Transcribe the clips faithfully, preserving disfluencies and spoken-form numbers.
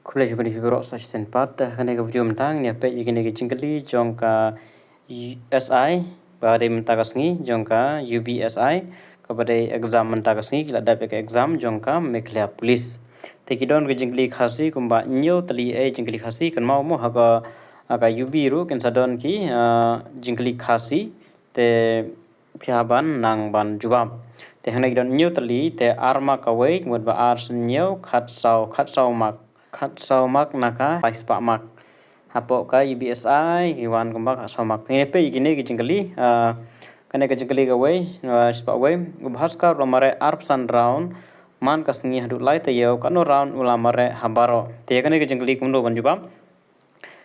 Khublei shibun ïa phi baroh sa shisien pat. Te ha kane ka video mynta ngin ïa peit ïa kine ki jingkylli jong ka U S I, ba dei mynta ka sngi jong ka U B S I, kaba dei exam mynta ka sngi, ki la dep ïa ka exam jong ka Meghalaya Police. Te ki don ki jingkylli Khasi kumba hynñiew tylli, eh, jingkylli Khasi, kynmaw mo ha ka, ha ka U B ruh kin sa don ki, ah, jingkylli Khasi. Te phi hap ban nang ban jubab. Te hangne ki don hynñiew tylli, te ar mark kawei, ka mut ba ar sien hynñiew, khatsaw, khatsaw mark, khatsaw mark na ka lai spah mark. Hapoh ka U B S I ki wan kumba khatsaw mark. Te ngin ïa peit ïa kine ki jingkylli, ah, kane ka jingkylli kawei, ah, shispah wei. U Bhaskar u la mareh arphew san round man ka sngi haduh lai taïew, katno round u la mareh ha baroh. Te ïa kane ka jingkylli kumno ban jubab.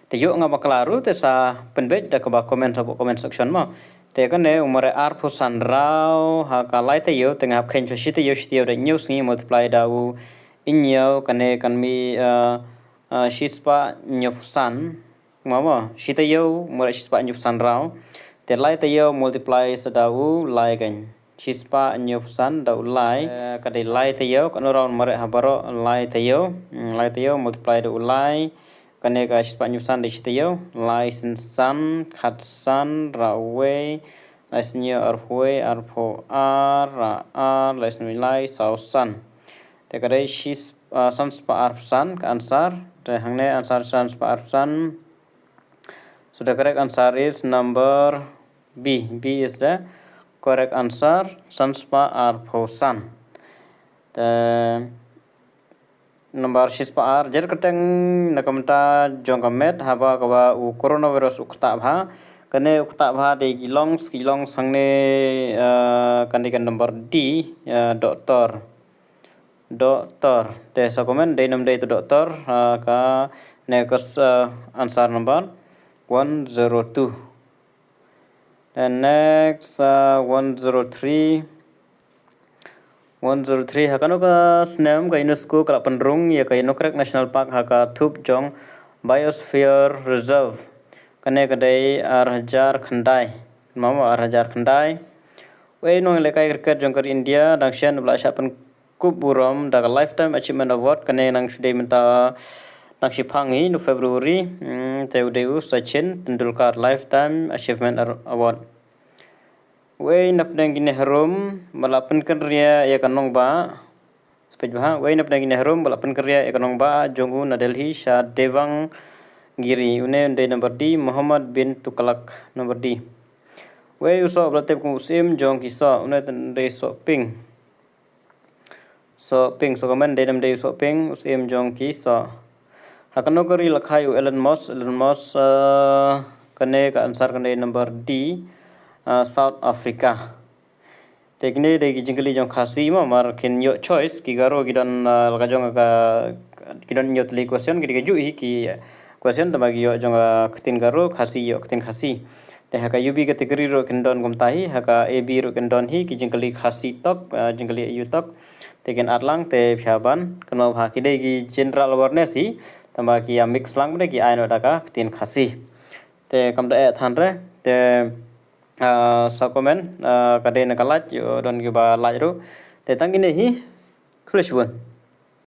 Te ïoh nga bakla ruh, te sa pynbeit da kaba comment hapoh comment section mo. Te kane u mareh arphew san round ha ka lai taïew, te nga hap kheiñ sha shi taïew, shi taïew da hynñiew sngi multiply da u hynñiew, kane kan mih, eh, eh, shispah hynñiewphew san. Mo mo, shi taïew u mareh shispah hynñiewphew san round. Te lai taïew multiply sa da u lai, kan shispah hynñiewphew san da u lai. Eh, ka dei lai taïew, katno round mareh ha baroh, lai taïew. Hmm, lai taïew multiply da u lai. Kane ka shispah hynñiewphew san da shi taïew, lai sien san, khatsan, rah wei, lai sien hynñiew, arphew wei, arphew ar, rah ar, lai sien wei lai, saw san. Te ka dei shi, ah, san spah arphew san ka answer. Te hangne answer san spah arphew san. So the correct answer is number B. B is the correct answer, san spah arphew san. Te number shispah ar, jer kyrteng na ka bynta jong ka met haba kaba u coronavirus u ktah bha. Kane u ktah bha dei ki lungs, ki lungs hangne, eh, kane ka number D, eh, doktor. Doktor. Te sa comment dei ne ym dei te doktor, eh, kane ka s-, eh, answer number one zero two. Then next, uh, one zero three. One zero three, ha kano ka snem ka UNESCO ka la pynrung ïa ka Yanukarek National Park ha ka thup jong Biosphere Reserve? Kane ka dei ar hajar khyndai. Mo mo, ar hajar khyndai. Uei u nonglehkai cricket jong ka ri India dang shen uba la shah pyn kup burom da ka Lifetime Achievement Award, kane nang shu dei mynta, nang shiphang hi, no February, mm, te u dei u Sachin Tendulkar Lifetime Achievement Ar-, Award. Uei na pdeng ki nehrum ba la pynkynriah ïa ka nongbah. Spej bha, uei na pdeng ki nehrum ba la pynkynriah ïa ka nongbah jong u na Delhi sha Devang Giri, une u dei number D, Muhammad bin Tughlaq, number D. Uei u soh ba la tip kum u syiem jong ki soh, une u dei Sohping. Sohping, so comment dei ne ym dei u Sohping, u syiem jong ki soh. Ha kano ka ri la kha ïa u Elon Musk, Elon Musk, uh, kane ka answer kane number D, uh, South Africa. Te kine dei ki jingkylli jong Khasi mo, mar kin ïoh choice, ki Garo ki don, uh, la ka jong ka, ki don ïoh tylli question, ki dei ka juh hi ki question, tangba ki ïoh jong ka ktien Garo, Khasi ïoh ktien Khasi. Te ha ka U B category ruh kin don kumta hi, ha ka A B ruh kin don hi, ki jingkylli Khasi tok, ah, jingkylli A U tok. Te kin at lang, te phi hap ban kynmaw bha, ki dei ki general awareness hi, tangba ki ïa mix lang bad ki ai noh da ka ktien Khasi. Te kam da eh than re, te, ah, sa comment, ah, ka dei na ka lait, ïoh don kiba lait ruh. Te tang kine hi, khublei shibun.